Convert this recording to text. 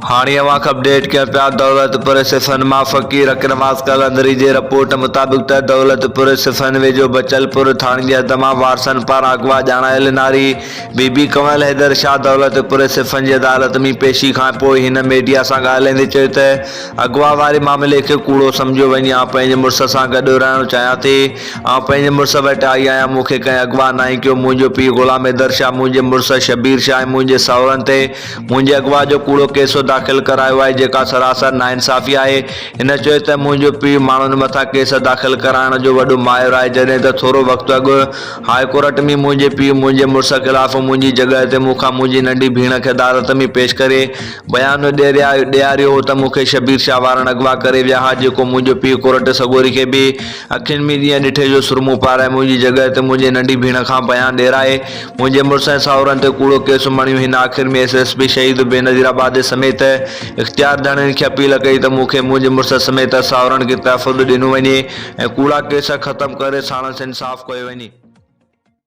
هاڻي اوهان کي اپڊيٽ ڪيون پيا دولتپور صفن مان فقير حق نواز قلندري جي رپورٽ مطابق ته دولتپور صفن ويجهو بچلپور ٿاڻي جي حد مان وارثن پاران اغوا ڄاڻايل ناري بي بي ڪنول حيدر شاهه دولتپور صفن جي عدالت ۾ پيشي کان پوء هن ميڊيا سان ڳالهائيندي چيو ته اغوا واري معاملي کي ڪوڙو سمجهيو وڃي آئون پنهنجي مڙس سان گڏ رهڻ چاهيان ٿي آئون پنهنجي مڙس وٽ آئي آهيان مون کي ڪنهن اغوا ناهي ڪيو منهنجو پيء غلام حيدر شاهه منهنجي مڙس شبير شاهه ۽ منهنجي ساهرن تي منهنجي اغوا جو ڪوڙو ڪيس داخل ڪرايو آهي جيڪا سراسر ناانصافي آهي. هن چيو ته منهنجو پيء ماڻهن مٿان ڪيس داخل ڪرائڻ جو وڏو ماهر آهي جڏهن ته ٿورو وقت اڳ هاء ڪورٽ ۾ منهنجي پيء منهنجي مڙس خلاف منهنجي جڳهه تي مون کان منهنجي ننڍي ڀيڻ کي عدالت ۾ پيش ڪري بيان ڏياريو هو ته مون کي شبير شاهه وارن اغوا ڪري ويا ها جيڪو منهنجو پيء ڪورٽ سڳوري کي به اکين ۾ ڏينهن ڏٺي جو سرمو پارائي منهنجي جڳهه تي منهنجي ننڍي ڀيڻ کان بيان ڏيرائي منهنجي مڙس ۽ ساهورن تي ڪوڙو ڪيس مڙهيون. هن آخر ۾ ايس ايس پي شهيد بينظيرآباد سميت اختيار ڌڻين کي اپيل ڪئي ته مون کي منهنجي مڙس سميت ساهورن کي تحفظ ڏنو وڃي ۽ ڪوڙا ڪيس ختم ڪري ساڻس انصاف ڪيو وڃي.